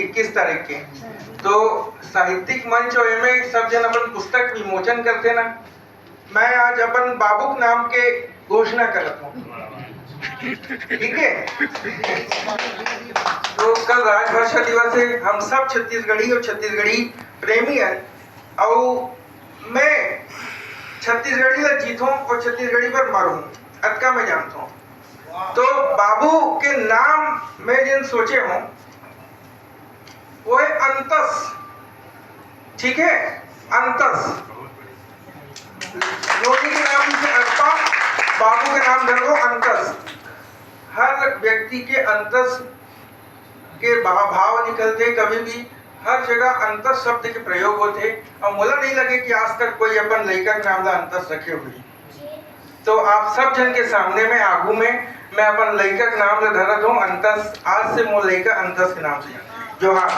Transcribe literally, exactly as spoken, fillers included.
इक्कीस तारीख के। तो साहित्यिक मंच और एमे सब जन अपन पुस्तक विमोचन करते ना, मैं आज अपन बाबू के नाम के घोषणा करत हूँ। ठीक है, तो कल राजभाषा दिवस है, हम सब छत्तीसगढ़ी और छत्तीसगढ़ी प्रेमी हैं, और मैं छत्तीसगढ़ी ला जीथों और छत्तीसगढ़ी पर मरूँ, अतका मैं जानता हूँ। तो बाबू के नाम मैं जिन सोचे हूँ, वो है अंतस। ठीक है, अंतस। नोनी के नाम से अंता, बाबू के नाम धरो अंतस। हर व्यक्ति के अंतस के भाव भाव निकलते, कभी भी हर जगह अंतस शब्द के प्रयोग होते, और मोला नहीं लगे कि आज तक कोई अपन लइका के नाम ला अंतस रखे हुए। तो आप सब जन के सामने में आगू में मैं अपन लइका के नाम ला धरत हूँ अंतस। आज से मोर लइका अंतस के नाम से जानथे। जोहार।